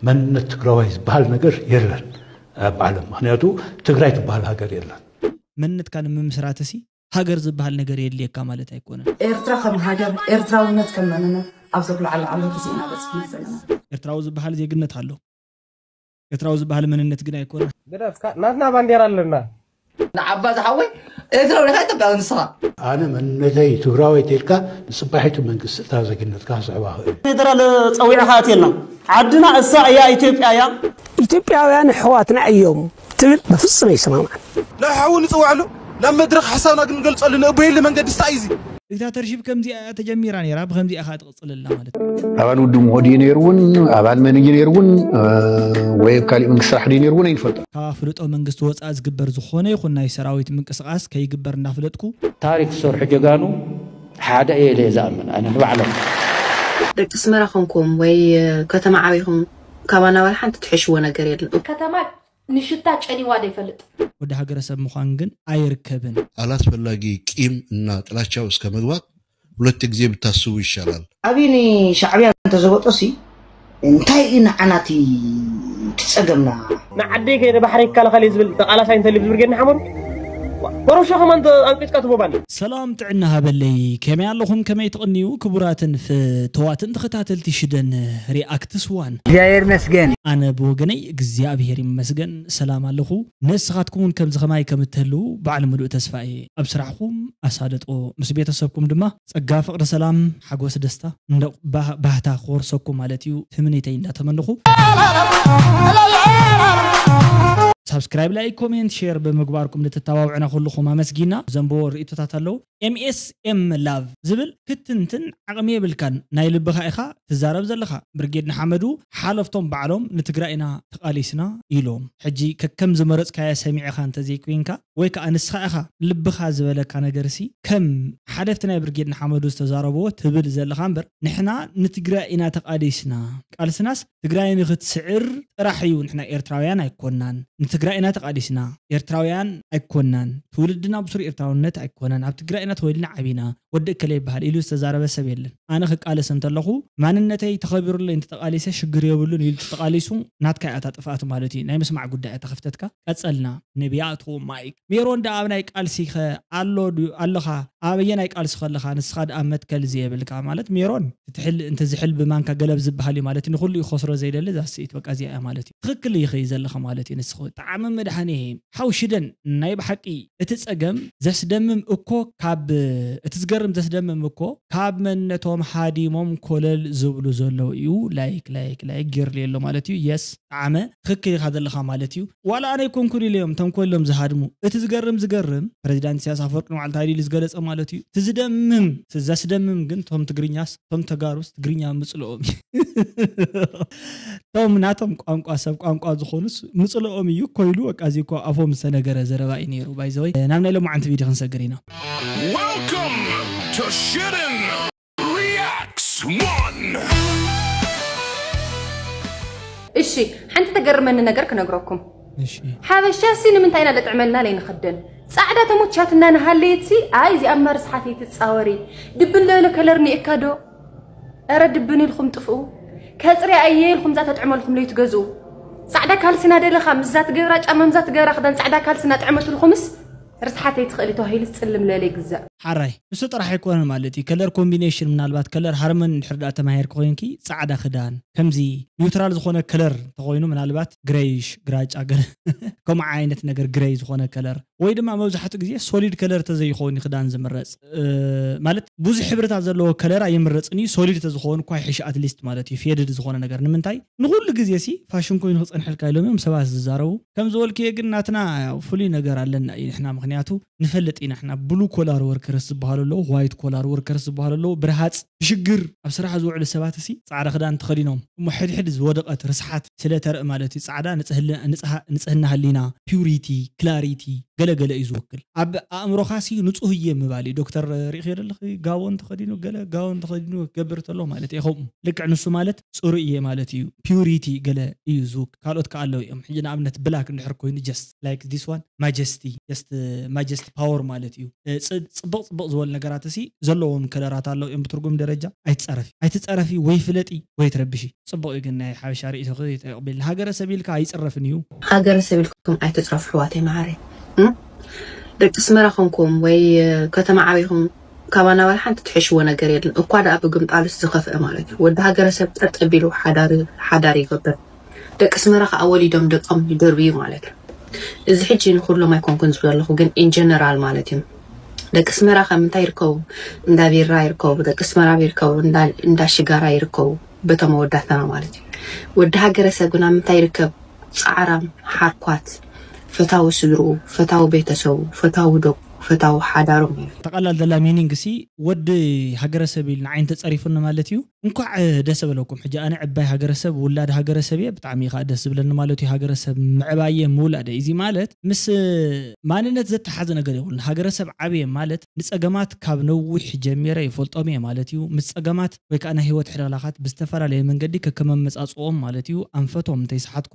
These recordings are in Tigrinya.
መንነት ትግራዋይ ዝበሃል ነገር የለን ኣብ ዓለም። ምክንያቱ ትግራይ ትበሃል ሃገር የለን። መንነትካ ንምምስራት ሲ ሃገር ዝበሃል ነገር የድልየካ ማለት ኣይኮነን። ኤርትራ ከም ሃገር፣ ኤርትራውነት ከም መንነት ኣብ ዘጉልዓሉ ዓለም ግዜ ኢና በፂሕና ዘለና። ኤርትራዊ ዝበሃል ዜግነት ኣሎ። ኤርትራዊ ዝበሃል መንነት ግን ኣይኮነን። ግደፍ፣ ካ- ናትና ባንዴራ ኣለና። ንዓባ ዝሓወይ ኤርትራዊ ዲኻ ኢትዮጵያዊ ንስኻ? ኣነ መንነተይ ትግራወይ ተልካ ንፅባሒቱ መንግስቲ እታ ዜግነትካ ክስዕባ ክእል። ፌደራል ፀዊዕኻ ኣትየልና ዓድና እሳ እያ ኢትዮጵያ እያ። ኢትዮጵያውያን ኣሕዋትና እዮም ትብል በፍፁም ኣይሰማማዕን። ናብ ሓዊ ንፅውዐሉ ናብ መድረኽ ሓሳብና ክንገልፀሉ ንእበየሉ መንገዲ ስታይ እዚ። ዲክታተርሺፕ ከምዚኣ እያ ተጀሚራ ነይራ፣ ብከምዚኣ ከዓ ትቕፅል ኣላ ማለት እዩ። ኣባል ውድብ ምሆ ድዩ ነይሩ እውን ኣባል መን እዩ ነይሩ እውን ወይ ኣብ ካሊእ መንግስቲ ስራሕ ድዩ ነይሩ እውን ኣይንፈልጦ። ካብ ኣፍልጦ መንግስቲ ወፃእ ዝግበር ዝኾነ ይኹን ናይ ሰራዊት ምንቅስቓስ ከይግበር እናፍለጥኩ፣ ታሪክ ዝሰርሑ ጀጋኑ ሓደ እየ ኢለ እየ ዝኣምን ኣነ ንባዕሎም። ደቂ ኣስመራ ኮንኩም ወይ ከተማ ዓቢኹም ካባና ዋላ ሓንቲ ትሕሽዎ ነገር የለን። ከተማ ንሽታ ጨኒዋ ዘይፈልጥ። ወዲ ሃገረሰብ ምዃን ግን ኣይርከብን። ኣላስፈላጊ ቂም እና ጥላቻ ውስጥ ከመግባት ሁለት ጊዜ ብታስቡ ይሻላል። ኣቢ ንሻዕብያ እንተዘበጦ ሲ እንታይ እዩ ንዓና እቲ እቲ ጸገምና? ንዓደይ ከይደ ባሕሪ ይከላኸል እየ ዝብል ተቓላሳይ እንተልዩ ብርጌድ ንሓመዱ ወረሾ ከማን ኣንቂጽካ ትቦባኒ። ሰላም ጥዕና ሃበለይ፣ ከመይ ኣለኹም? ከመይ ትቕንዩ? ክቡራትን ፍትዋትን ተኸታተልቲ ሽደን ሪኣክትስ ዋን። እግዚኣብሔር ይመስገን። ኣነ ብወገነይ እግዚኣብሔር ይመስገን ሰላም ኣለኹ። ንስኻትኩም እውን ከምዚ ከማይ ከም እትህልዉ በዓል ምሉእ ተስፋ እየ። ኣብ ስራሕኹም ኣሳልጦ፣ ምስ ቤተሰብኩም ድማ ጸጋ ፍቕሪ ሰላም ሓጎስ ደስታ እንደ ባህታ ክወርሰኩም ማለት እዩ ትምኒተይ እንዳተመንኹ። ሳብስክራይብ ላይክ ኮሜንት ሼር ብምግባርኩም ንትተባብዑና ኩልኹም ኣመስጊና። ዘንብቦ ርእይቶታት ኣለዉ። ኤምኤስኤም ላቭ ዝብል ክትንትን ዓቕሚ የብልካን ናይ ልብኻ ኢኻ ትዛረብ ዘለኻ። ብርጌድ ንሓመዱ ሓለፍቶም ባዕሎም ንትግራይ ኢና ተቓሊስና ኢሎም። ሕጂ ከከም ዝመረፅካዮ ሰሚዕኻ እንተዘይኮይንካ ወይ ከዓ ንስኻ ኢኻ ልብኻ ዝበለካ ነገርሲ ከም ሓለፍቲ ናይ ብርጌድ ንሓመዱ ዝተዛረብዎ ትብል ዘለኻ እምበር ንሕና ንትግራይ ኢና ተቓሊስና። ቃልስናስ ትግራይ ንክትስዕር ጥራሕ እዩ። ንሕና ኤርትራውያን ኣይኮናን ንትግራይ ኢና ተቓሊስና። ኤርትራውያን ኣይኮናን ትውልድና ብሱር ኤርትራውነት ኣይኮነን ኣብ ትግራይ ኢና ተወሊድና ዓቢና ወዲ እከለ ይበሃል ኢሉ ዝተዛረበ ሰብ የለን። ኣነ ክቃለስ እንተለኹ ማንነተይ ተኸቢሩለይ እንተተቓሊሰ ሽግር የብሉን ኢሉ ተቓሊሱ ናትካ እያ እታ ጥፍኣት ማለት እዩ። ናይ ምስማዕ ጉዳይ እያ እታ ክፍተትካ። ቀጸልና። ነቢያቶ ማይክ ሜሮን ደኣ ኣብ ናይ ቃልሲ ኸ ኣሎ ድዩ ኣለኻ? ኣበየናይ ቃልሲ ከለኻ ንስኻ ደኣ መትከል ዘየብልካ ማለት ሜሮን ትትሕል እንተ ዝሕል ብማንካ ገለብ ዝበሃል እዩ ማለት እዩ። ንኹሉ እዩ ክኸስሮ ዘይደሊ እዛ ስኢት በቃ እዚኣ እያ ማለት እዩ። ትኽክል እዩ ኸይ ዘለኻ ማለት እዩ። ንስኻ ጣዕሚ መድሃኔ ሓው ሽደን ናይ ብሓቂ እቲ ጸገም ዘስደምም እኮ ካብ እቲ ዝገርም ዘስደምም እኮ ካብ መንነቶም ሃዲሞም ኮለል ዝብሉ ዘለዉ እዩ። ላይክ ላይክ ላይክ ጌርሉ የሎ ማለት እዩ። የስ ጣዕመ ትኽክል ኢኻ ዘለኻ ማለት እዩ። ዋላ ኣነ ኣይኮንኩን ኢለ እዮም ተንኮሎም ዝሃድሙ። እቲ ዝገርም ዝገርም ፕሬዚዳንት ኢሳያስ ኣፈወርቂ ንባዕሉ እንታይ ኢሉ ዝገለጸ ማለት እዩ። እቲ ዝደምም እቲ ዘስደምም ግን ቶም ትግርኛስ ቶም ተጋሩስ ትግርኛ ምጽልኦም እዩ። ቶም ናቶም ቋንቋ ሰብ ቋንቋ ዝኾኑስ ምጽልኦም እዩ ኮይሉ በቃ እዚ እኮ ኣፎም ዝተነገረ ዘረባ እዩ ነይሩ። ባይዘወይ ናብ ናይ ሎማዓንቲ ቪድዮ ክንሰግር ኢና። Welcome to Shitten Reacts One. እሺ ሓንቲ ተገርመኒ ነገር ክነግረኩም። እሺ ሓበሻ ሲ ንምንታይ ኢና ለጥዕመልና ለይንኸደን ጻዕዳ ተሞቻትና ንሃለየት ሲ ኣይ እዚኣ ማርስሓት ይትጻወሪ ድብን ለለ ከለር ኒእካ ዶ ኧረ ድብን ኢልኹም ጥፍኡ ከጽርያ እየ ኢልኹም እዛ ተጥዕመልኩም ለይትገዝኡ ጻዕዳ ካልስና ደለኻ ምዛ ትገብራ ጫማ ምዛ ትገብራ ክዳን ጻዕዳ ካልስና ጥዕመትልኹምስ ርስሓተይ ትኽእሊ ተባሂሉ ዝጽልም ለለ ይግዛእ። ሓራይ ንሱ ጥራሕ ኣይኮነን ማለት እዩ። ከለር ኮምቢኔሽን ምናልባት ከለር ሃርመን እንድሕር ደኣ ተማሂርኪ ኮይንኪ ጻዕዳ ክዳን ከምዚ ኒውትራል ዝኾነ ከለር እንተኾይኑ ምናልባት ግረይሽ ግራጫ ገለ ከምኡ ዓይነት ነገር ግረይ ዝኾነ ከለር ወይ ድማ መብዛሕትኡ ግዜ ሶሊድ ከለር ተዘይኸውን ክዳን ዝምረፅ ማለት ብዙሕ ሕብርታት ዘለዎ ከለር ኣይምረፅን እዩ። ሶሊድ ተዝኸውን እኳ ይሕሽ ኣትሊስት ማለት እዩ ፌድድ ዝኾነ ነገር ንምንታይ ንኩሉ ግዜ ሲ ፋሽን ኮይኑ ክፀንሐልካ ኢሎም እዮም ሰባት ዝዛረቡ። ከም ዝበልክዮ ግን ናትና ያው ፍሉይ ነገር ኣለና እዩ ንሕና ምክንያቱ ንፈልጥ ኢና ሕና ብሉ ኮላር ወርከርስ ዝበሃሉ ኣለዉ ዋይት ኮላር ወርከርስ ዝበሃሉ ኣለዉ ብርሃፅ ብሽግር ኣብ ስራሕ ዝውዕሉ ሰባት ሲ ፃዕዳ ክዳን ተኸዲኖም እሞ ሕድሕድ ዝወደቐት ርስሓት ስለ ተርኢ ማለት እዩ ፃዕዳ ንፅህና ህሊና ፒውሪቲ ክላሪቲ ገለ ገለ እዩ ዝውክል። ኣብ ኣእምሮኻሲ ንጹህ እየ ምባል እዩ። ዶክተር ርኢኽዮ ደለኺ? ጋቦን ተኸዲኑ፣ ገለ ጋቦን ተኸዲኑ ክገብር ተሎ ማለት እየ። ከምኡ ልክዕ ንሱ ማለት ጽሩይ እየ ማለት እዩ። ፒዩሪቲ ገለ እዩ ዝውክል። ካልኦት ከኣ ኣለዉ እዮም። ሕጂ ንኣብነት ብላክ እንድሕር ኮይኑ just like this one፣ ማጀስቲ፣ just ማጀስቲ ፓወር ማለት እዩ። እ፣ ጽ-፣ ጽብቕ ጽብቕ ዝበሉ ነገራት እሲ ዘለዎም ከለራት ኣለዉ እዮም። ብትርጉም ደረጃ ኣይትጸረፊ፣ ኣይትጸረፊ ወይ ፍለጢ ወይ ትረብሺ። ጽቡቕ እዩ ግን ናይ ሓበሻ ርእይቶኺ ተቐቢልና። ሃገረሰብ ኢልካ ኣይጽረፍን እዩ። ሃገረሰብ ኢልኩም ኣይትጽረፉ ኣሕዋተይ መዓረይ። እም? ደቂ ኣስመራ ኮንኩም ወይ ከተማ ዓቢኹም ካባና ዋላ ሓንቲ ትሕሽዎ ነገር የለን። እኳ ደኣ ብግምጣሉስ ዝኸፍአ ማለት እዩ። ወዲ ሃገረሰብ ጸጥ ኣቢሉ ሓዳሪ ሓዳሪ ይገብር። ደቂ ኣስመራ ከኣ ወሊዶም ደቆም ይደርብዩ ማለት እዩ። እዚ ሕጂ ንኹሎም ኣይኮንኩን ዝብል ኣለኹ ግን in general ማለት እዩ። ደቂ ኣስመራ ከ ምንታይ ይርከቡ? እንዳ ቢራ ይርከቡ፣ ደቂ ኣስመራ ይርከቡ፣ እንዳ ሽጋራ ይርከቡ። በቶም መወዳእታና ማለት እዩ። ወዲ ሃገረሰብ ግና ምንታይ ይርከብ? ጻዕራም፣ ሓርኳት፣ ፈታዊ ስድርኡ፣ ፈታዊ ቤተሰቡ፣ ፈታዊ ደቁ፣ ፈታዊ ሓዳሩ ማለት እዩ። ጠቐላል ዘላ ሚኒንግ ሲ ወዲ ሃገረሰብ ኢሉ ንዓይ እንተጸሪፉኒ ማለት እዩ። እንኳዕ ደስ በለኩም። ሕጂ ኣነ ዕባይ ሃገረሰብ ውላድ ሃገረሰብ እየ፣ ብጣዕሚ ከዓ ደስ ዝብለኒ ማለት እዩ። ሃገረሰብ ምዕባየ ምውላደ እዚ ማለት ምስ ማንነት ዘተሓዘ ነገር የብሉን። ሃገረሰብ ዓብየ ማለት ንጸገማት ካብ ነዊሕ ጀሚረ ይፈልጦም እየ ማለት እዩ። ምስ ጸገማት ወይ ከዓ ናይ ህይወት ሕልኽላኻት ብዝተፈላለየ መንገዲ ከከመመጻጽኦም ማለት እዩ ኣንፈቶም እንተይሰሓትኩ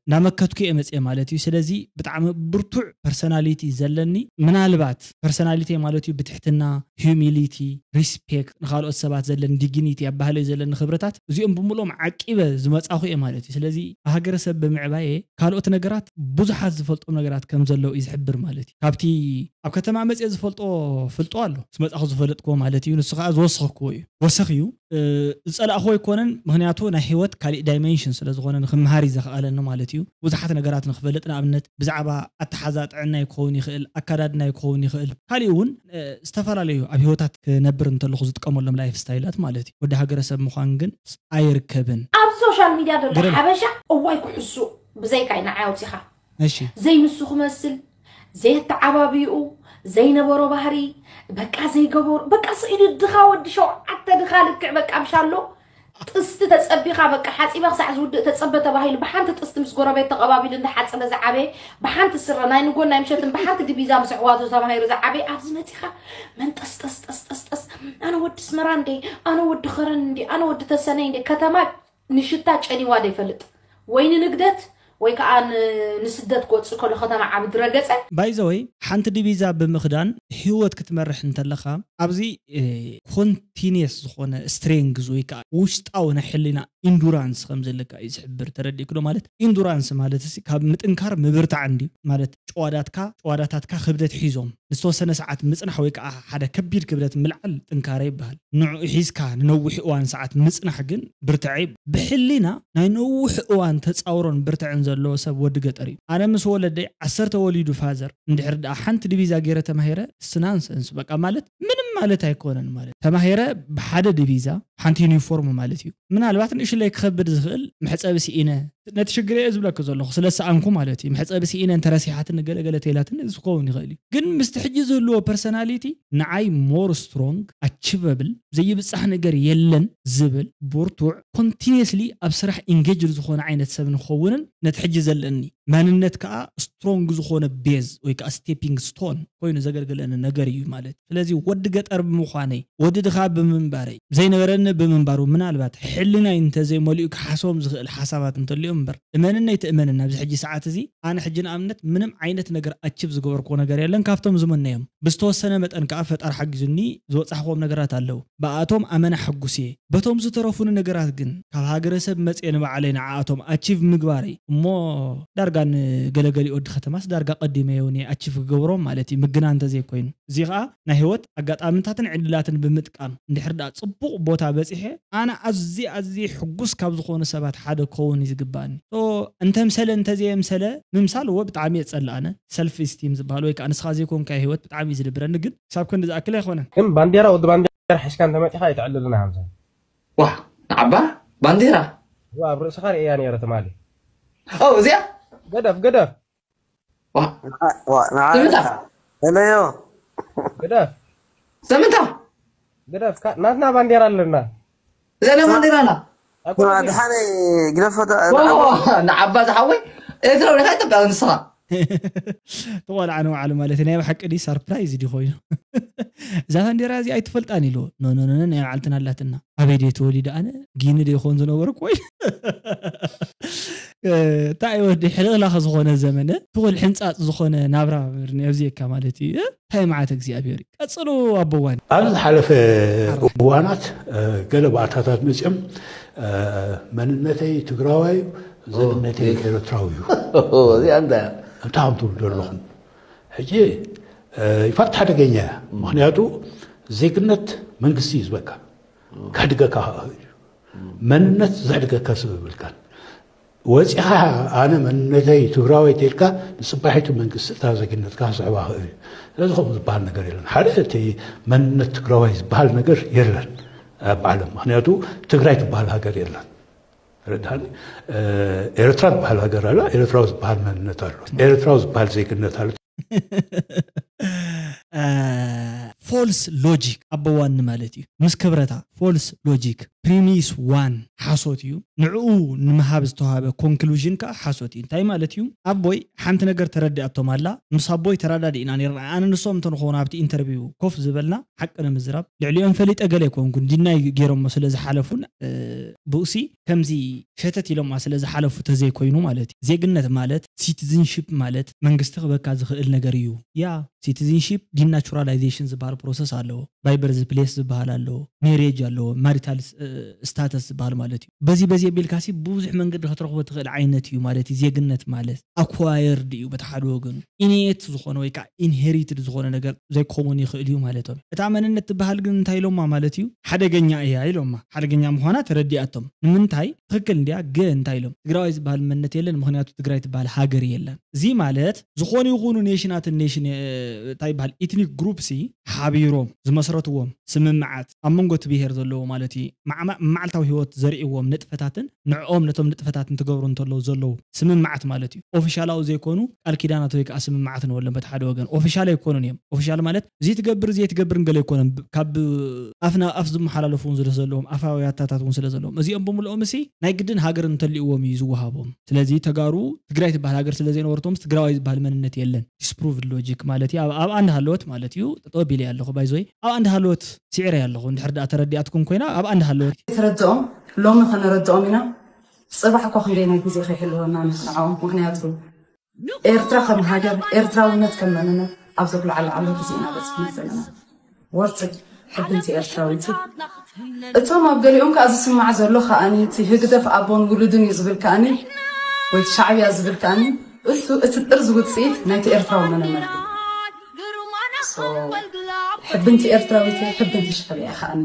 እናመከትኩ እየ መፅየ ማለት እዩ። ስለዚ ብጣዕሚ ብርቱዕ ፐርሰናሊቲ ዘለኒ፣ ምናልባት ፐርሰናሊቲ ማለት እዩ ብትሕትና፣ ሂዩሚሊቲ፣ ሪስፔክት፣ ንካልኦት ሰባት ዘለኒ ዲግኒቲ፣ ኣብ ባህለይ ዘለኒ ክብርታት እዚኦም ብምልኦም ዓቂበ ዝመፃኹ እየ ማለት እዩ። ስለዚ ብሃገረሰብ ብምዕባየ ካልኦት ነገራት ብዙሓት ዝፈልጦም ነገራት ከም ዘለዉ እዩ ዝሕብር ማለት እዩ። ካብቲ ኣብ ከተማ መፅየ ዝፈልጦ ፍልጦ ኣሎ፣ ምስ መፃኹ ዝፈለጥክዎ ማለት እዩ። ንሱ ከዓ ዝወሰኽክዎ እዩ፣ ወሰኽ እዩ። ዝፀላእኹ ኣይኮነን፣ ምክንያቱ ናይ ህይወት ካሊእ ዳይሜንሽን ስለዝኮነ ንክምሃር እዩ ዘኽኣለኒ ማለት እዩ። ብዙሓት ነገራት ንክፈልጥ፣ ንኣብነት ብዛዕባ ኣተሓዛ ጥዕናይ ክኸውን ይኽእል፣ ኣካዳድናይ ክኸውን ይኽእል፣ ካሊእ እውን ዝተፈላለዩ ኣብ ህይወታት ክነብር እንተለኹ ዝጥቀመሎም ላይፍ ስታይላት ማለት እዩ። ወዲ ሃገረሰብ ምዃን ግን ኣይርከብን። ኣብ ሶሻል ሚድያ ዘሎ ግርም። ሓበሻ እዋይ ኩሕሱ ብዘይካይ ንዓይ ኣውፂኻ እሺ ዘይንሱ ክመስል፣ ዘየተዓባብይኡ፣ ዘይነበሮ ባህሪ፣ በቃ ዘይገበሩ በቃ ስኢሉ ድኻ ወዲ ሸውዓተ ድኻ ልክዕ በቃ ምሻሎ ጥስቲ ተጸቢኻ በቃ ሓጺባ ክሳዕ ዝውድእ ተጸበ ተባሂሉ ብሓንቲ ጥስቲ ምስ ጎረቤት ተቐባቢሉ እንዳሓጸበ ዝዓበየ ብሓንቲ ስረ ናይ ንጎን ናይ ምሸትን ብሓንቲ ድቢዛ ምስ ኣሕዋቱ ተማሂሩ ዝዓበየ ኣብዚ መጺኻ መንጠስጠስጠስጠስጠስ ኣነ ወዲ ስመራ እንዴ ኣነ ወዲ ኸረን እንዴ ኣነ ወዲ ተሰነይ እንዴ ከተማ ንሽታ ጨኒዋ ዘይፈልጥ ወይ ንንግደት ወይ ከዓ ንስደት ክወፅእ ከሎ ከተማ ዓብዲ ረገፀ ባይዘወይ ሓንቲ ዲቪዛ ብምኽዳን ህይወት ክትመርሕ እንተለኻ ኣብዚ ኮንቲኒየስ ዝኾነ ስትሬንግዝ ወይ ከዓ ውሽጣዊ ናይ ሕሊና ኢንዱራንስ ከም ዘለካ እዩ ዝሕብር። ተረዲእክዶ ማለት ኢንዱራንስ ማለት ሲ ካብ ምጥንካር ምብርታዕ እንዲ ማለት ጨዋዳትካ ጨዋዳታትካ ክብደት ሒዞም ንዝተወሰነ ሰዓት ምፅናሕ ወይ ከዓ ሓደ ከቢድ ክብደት ምልዓል ጥንካረ ይበሃል። ንዕኡ ሒዝካ ንነዊሕ እዋን ሰዓት ምፅናሕ ግን ብርትዐ ይበሃል። ብሕሊና ናይ ነዊሕ እዋን ተፃውሮን ብርትዐን ዘለዎ ሰብ ወዲ ገጠር እዩ። ኣነ ምስ ወለደይ ዓሰርተ ወሊዱ ፋዘር እንድሕር ደኣ ሓንቲ ዲቪዛ ገይረ ተማሂረ ስናንሰንስ በቃ ማለት ምንም ማለት ኣይኮነን ማለት ተማሂረ ብሓደ ዲቪዛ ሓንቲ ዩኒፎርም ማለት እዩ። ምናልባት ንእሽለይ ክኸብድ ዝኽእል መሕፀቢ ስኢነ ነቲ ሽግር እየ ዝብለኪ ዘለኹ ስለ ዝሰኣንኩ ማለት እዩ። መሕፀቢ ስኢነ እንተረሲሓትኒ ገለገለ ተይላትኒ እዚ ክኸውን ይኽእል እዩ። ግን ምስቲ ሕጂ ዝህልዎ ፐርሰናሊቲ ንዓይ ሞር ስትሮንግ ኣቺቨብል ዘይብፃሕ ነገር የለን ዝብል ብርቱዕ ኮንቲኒየስሊ ኣብ ስራሕ ኢንጌጅድ ዝኾነ ዓይነት ሰብ ንክኸውንን ነቲ ሕጂ ዘለኒ መንነት ከዓ ስትሮንግ ዝኾነ ቤዝ ወይ ከዓ ስቴፒንግ ስቶን ኮይኑ ዘገልግለኒ ነገር እዩ ማለት። ስለዚ ወዲ ገጠር ብምዃነይ ወዲ ድኻ ብምንባረይ ዘይነበረኒ ብምንባሩ ምናልባት ሕልናይ እንተዘይመሊኡ ክሓስቦም ዝኽእል ሓሳባት እንተልዮም እምበር እመንነይ ትእመንን ኣብዚ ሕጂ ሰዓት እዚ ኣነ ሕጂ ንኣብነት ምንም ዓይነት ነገር ኣችብ ዝገበርክዎ ነገር የለን ካብቶም ዝምነዮም ብዝተወሰነ መጠን ከዓ ፈጣር ሓጊዙኒ ዝበፃሕክዎም ነገራት ኣለዉ ብኣቶም ኣመና ሕጉስ እየ በቶም ዝተረፉኒ ነገራት ግን ካብ ሃገረሰብ መፅየ ንባዕለይ ንዓኣቶም ኣችቭ ምግባረይ እሞ ዳርጋ ንገለገሊኡ ወዲ ከተማስ ዳርጋ ቀዲመዮ እውን ኣችቭ ክገብሮም ማለት እዩ ምግና እንተዘይኮይኑ እዚ ከዓ ናይ ህይወት ኣጋጣምታትን ዕድላትን ብምጥቃም እንድሕር ደኣ ፅቡቕ ቦታ በፂሐ ኣነ ኣዝየ ኣዝየ ሕጉስ ካብ ዝኾኑ ሰባት ሓደ ክኸውን እዩ ዝግባኣኒ እንተምሰለ እንተዘየምሰለ ምምሳል እወ ብጣዕሚ እየ ዝፀልእ ኣነ ሰልፍ ስቲም ዝበሃል ወይ ከዓ ንስኻ ዘይኮንካዮ ህይወት ብጣዕሚ እዩ ዝድብረኒ ግን ክሳብ ክንዲ ዝኣክል ኣይኮነን ግን ባንዴራ ወዲ ባንዴራ ሒዝካ እንተመፂኻ ኣይትዕልልና ሃምሳ ዋ ንዓባ ባንዴራ ዋ ኣብ ርእስኻ ርእያ ነይረ ትማሊ ኦ እዚኣ ገደፍ ገደፍ ዋ ዋ ንዓ- ስምንታ በለዮ ገደፍ ስምንታ ገደፍ ካ- ናትና ባንዴራ ኣለና እዚኣ ናይ ባንዴራና ኣይኮነን ግን- ድሓነይ ግደፎ ዳ- ኦ፣ ንዓባ ዝሓወይ ኤርትራዊ ዲኻ ኢትዮጵያዊ ንስኻ ተቆልዓ ንባዕሉ ማለት እዩ። ናይ ብሓቂ ድዩ ሰርፕራይዝ ድዩ ኮይኑ? እዛ ባንዴራ እዚ ኣይትፈልጣን ኢሉ። ኖ ኖ ኖ ኖ፣ ናይ ባዕልትና ኣላትና። ኣበይ ድየ ተወሊደ ኣነ? ጊኒ ድየ ይኾን ዝነበርኩ ወይ? እንታይ ወዲ ሕልኽላኽ ዝኾነ ዘመነ ትኹል ሕንጻጽ ዝኾነ ናብራ ኣብዚካ ማለት እዩ። እንታይ መዓት እግዚኣብሔር እዩ። ቀጽሉ ኣቦዋን። ኣብ ዝሓለፈ እዋናት ገለ ባእታታት መፅኦም መንነተይ ትግራዋይ እዩ፣ ዘንነተይ ኤርትራዊ እዩ። እዚኣ እንዳ እንታይ ከም ትብሉ ዘለኹም ሕጂ ይፋት ሓደገኛ እያ። ምክንያቱ ዜግነት መንግስቲ እዩ ዝበካ፣ ከሕድገካ ከኣ እዩ። መንነት ዘሕድገካ ሰብ የብልካን። ወፂኻ ኣነ መንነተይ ትግራዋይ ተልካ ንፅባሒቱ መንግስቲ እታ ዜግነትካ ክስሕባ ክእል እዩ። ስለዚ ከምኡ ዝበሃል ነገር የለን። ሓደ እቲ መንነት ትግራዋይ ዝበሃል ነገር የለን ኣብ ዓለም። ምክንያቱ ትግራይ ትበሃል ሃገር የለን። ረድሃኒ ኤርትራ ዝበሃል ሃገር ኣላ። ኤርትራዊ ዝበሃል መንነት ኣሎ። ኤርትራዊ ዝበሃል ዜግነት ኣሎ። ፎልስ ሎጂክ ኣበዋኒ ማለት እዩ። ምስ ክብረታ ፎልስ ሎጂክ ፕሪሚስ ዋን ሓሶት እዩ። ንዕኡ ንምሃብ ዝተዋሃበ ኮንክሉዥን ከዓ ሓሶት እዩ። እንታይ ማለት እዩ? ኣቦይ ሓንቲ ነገር ተረዲኣቶም ኣላ። ምስ ኣቦይ ተራዳዲእና ነርና። ኣነ ንሶም እንተንኸውን ኣብቲ ኢንተርቪው ኮፍ ዝበልና ሓቂ ንምዝራብ ልዕሊኦም ፈሊጠ ገለ ኣይኮንኩን። ዲናይ ገይሮሞ ስለ ዝሓለፉን ብኡሲ ከምዚ ሸተት ኢሎማ ስለ ዝሓለፉ ተዘይኮይኑ ማለት እዩ። ዜግነት ማለት ሲቲዝንሺፕ ማለት መንግስቲ ክበካ ዝኽእል ነገር እዩ። ያ ሲቲዝንሺፕ ዲናቹራላይዜሽን ዝበሃል ፕሮሰስ ኣለዎ። ባይ በርዝ ፕሌስ ዝበሃል ኣለዎ፣ ሜሬጅ ኣለዎ፣ ማሪታል ስታተስ ዝበሃል ማለት እዩ። በዚ በዚ የቢልካሲ ብዙሕ መንገዲ ክትረኽቦ ትኽእል ዓይነት እዩ ማለት እዩ። ዜግነት ማለት ኣኳየርድ እዩ በቲ ሓደ ወገኑ፣ ኢኔት ዝኾነ ወይ ከዓ ኢንሄሪትድ ዝኾነ ነገር ዘይኮሙን ይኽእል እዩ ማለቶም። እታ መንነት ትበሃል ግን እንታይ ኢሎማ ማለት እዩ? ሓደገኛ እያ ኢሎማ። ሓደገኛ ምዃና ተረዲኣቶም። ንምንታይ ትኽክል እንዲያ ግን እንታይ ኢሎም? ትግራዋይ ዝበሃል መንነት የለን፣ ምክንያቱ ትግራይ ትበሃል ሃገር የለን። እዚ ማለት ዝኾኑ ይኹኑ ኔሽናትን ኔሽን እንታይ ይበሃል ኢትኒክ ግሩፕሲ ሓቢሮም ዝመስረትዎም ስምምዓት ኣብ መንጎ እቲ ብሄር ዘለዎ ማለት እዩ። ማዕማ- መዓልታዊ ህይወት ዘርእዎም ንጥፈታትን ንዕኦም ነቶም ንጥፈታት እንትገብሩ እንተለዉ ዘለዉ ስምምዓት ማለት እዩ። ኦፊሻላዊ ዘይኮኑ ቃል ኪዳናት ወይ ከዓ ስምምዓት ንበሎም በቲ ሓደ ወገን ኦፊሻል ኣይኮኑን እዮም። ኦፊሻል ማለት እዚ ትገብር እዚ ኣይትገብርን ገለ ኣይኮነን። ብ- ካብ ኣፍ ናብ ኣፍ ዝመሓላለፉ እውን ስለ ዘለዎም ኣፋዊ ኣታታት እውን ስለ ዘለዎም እዚኦም ብምልኦም እሲ ናይ ግድን ሃገር እንተልእዎም እዩ ዝወሃቦም። ስለዚ ተጋሩ ትግራይ ትበሃል ሃገር ስለ ዘይነበረቶም ትግራዋይ ዝበሃል መንነት የለን። ዲስፕሩቭድ ሎጂክ ማለት እዩ። ኣብ- ኣብኣ እንዳሃለወት ማለት እዩ። ጠጠው ቢለ ኣለኹ ባይዞይ ኣብኣ እንዳሃለወት ስዒረ ኣለኹ። እንድሕር ደኣ ተረዲኣትኩም ኮይና ኣብኣ እንዳሃለወት ተረድኦም ሎሚ ከነረድኦም ኢና። ፅባሕ እኮ ክንደይ ናይ ግዜ ከይህልወና ንዕኦም። ምክንያቱ ኤርትራ ከም ሃገር፣ ኤርትራውነት ከም መንነት ኣብ ዘጉልዓሉ ዓሎ ግዜ ኢና በፂሕና ዘለና። ወርትድ ሕብንቲ ኤርትራዊት። እቶም ኣብ ገሊኦም ከኣ ዝስማዕ ዘሎ ከኣኒ እቲ ህግደፍ ኣቦን ውሉድን እዩ ዝብል ከኣኒ ወይ እቲ ሻዕብያ ዝብል ከኣኒ እሱ እቲ ጥርዚ ውፅኢት ናይቲ ኤርትራዊ መንነት እዩ። So፣ ሕብንቲ ኤርትራዊት እየ፣ ሕብንቲ ሻዕብያ እየ ከኣኒ።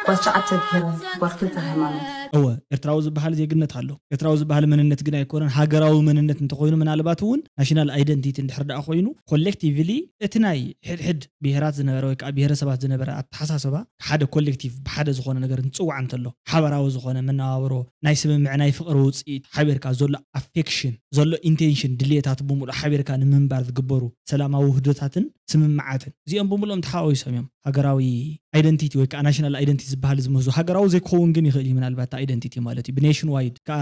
ጓል ትሽዓተ ብሄረ፣ ጓል ክልተ ሃይማኖት። እወ፣ ኤርትራዊ ዝበሃል ዜግነት ኣሎ። ኤርትራዊ ዝበሃል መንነት ግን ኣይኮነን። ሃገራዊ መንነት እንተኾይኑ፣ ምናልባት እውን ናሽናል ኣይደንቲቲ እንድሕር ደኣ ኮይኑ፣ ኮሌክቲቭሊ እቲ ናይ ሕድሕድ ብሄራት ዝነበረ ወይ ከዓ ብሄረሰባት ዝነበረ ኣተሓሳስባ ሓደ ኮሌክቲቭ ብሓደ ዝኾነ ነገር እንትፅዋዕ እንተሎ፣ ሓበራዊ ዝኾነ መነባብሮ፣ ናይ ስምምዕ ናይ ፍቕሪ ውፅኢት ሓቢርካ ዘሎ ኣፌክሽን ዘሎ ኢንቴንሽን ድልየታት ብምሉእ ሓቢርካ ንምንባር ዝግበሩ ሰላማዊ ውህደታትን ስምምዓትን እዚኦም ብምሉኦም ተሓዋዊሶም እዮም ሃገራዊ ኣይደንቲቲ ወይ ከዓ ናሽናል ኣይደንቲቲ ዝበሃል ዝምህዙ። ሃገራዊ ዘይከውን ግን ይኽእል እዩ ምናልባት ኣይደንቲቲ ማለት እዩ ብኔሽን ዋይድ ከዓ